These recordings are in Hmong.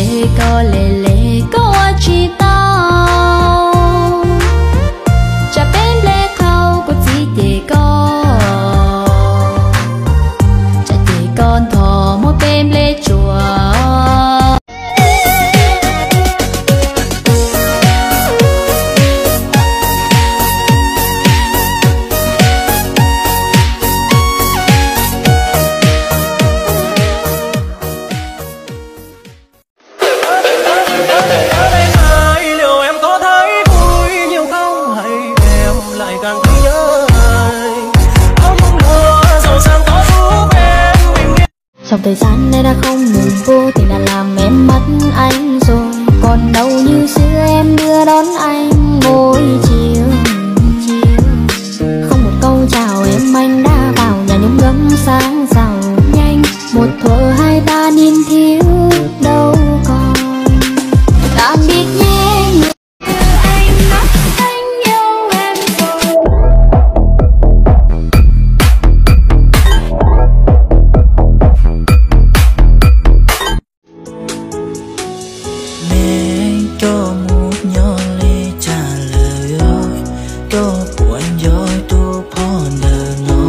Ces koj le le koj ua tsis tau, tsam peb nplej qhau kuv txiv ces koj, tsam ces koj ntho muab peb nplej tsuas. Dòng thời gian này đã không ngừng vô tình đã làm em mất anh rồi. Còn đâu như xưa em đưa đón anh mỗi chiều. Không một câu chào em, anh đã vào nhà nhúng ngấm sáng giàu. Nhanh một thuở hai ta niên thiếu đâu còn. Tạm biệt nhé. Neb coj mus nyob li cas lawm, coj puas nco tus phauj ntawm no.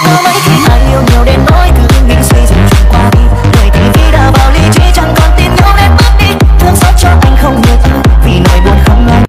Có mấy khi anh yêu nhiều đến nỗi cứ nghĩ suy dần dần qua đi. Người thì vì đã vào lý trí chẳng còn tin nhau nên mất đi. Thương xót cho anh không nhiều từ vì nỗi buồn không nói.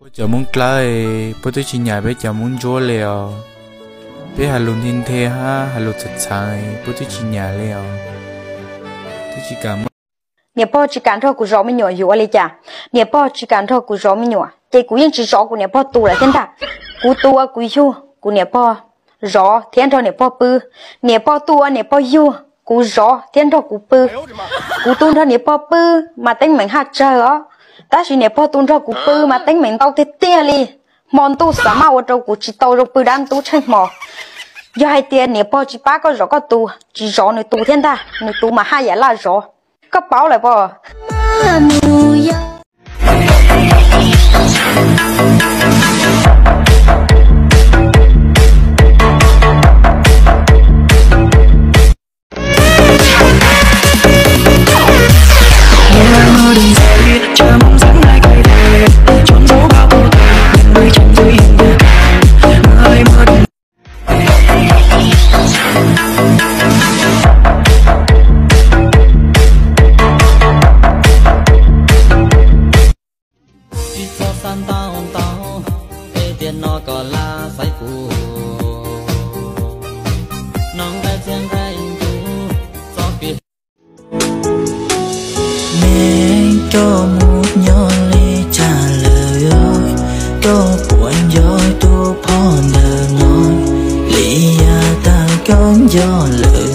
Puab cov Moob Dlawb, puab twb tsis nyam peb cov Moob Ntsuab le os. Peb has lus nthe nthe hab has lus txhav txhav, puab twb tsis nyam le os. Twb tsis kam. Niam pog tsis kam nrog kuv zov me nyuam yuav ua li cas? Niam pog tsis kam nrog kuv zov me nyuam ces kuv yeej tsis zov kuv niam pog tus lawm thiab ntag. Kuv tus ua kuv yug, kuv niam pog zov thiab nrog niam pog pw. Niam pog tu ua niam pog yug, kuv zov thiab nrog kuv pw. Kuv tu nrog niam pog pw mas teeb meem haj tsawg os, tab sis niam pog tu nrog kuv pw mas teeb meem ntau tiag tiag li. Hmo ntuj xav maj ua rau kuv tsis tau zoo pw dab ntub tsheej hmo. Yog hais tias niam pog tsis pab koj zov koj tus, tsis zov nws tus thiab ntag, nws tus mas haj yam laj zov. Koj paub lawm pom. Tsis txhob xav ntau ntau, es tiam no koj lam xaiv kuv. Noj nqaij txiag nqaij ntuj, txoj kev. Neb coj mus nyob li cas lawm, coj puas nco tus phauj ntawm no, li yav tas coj nco lawm.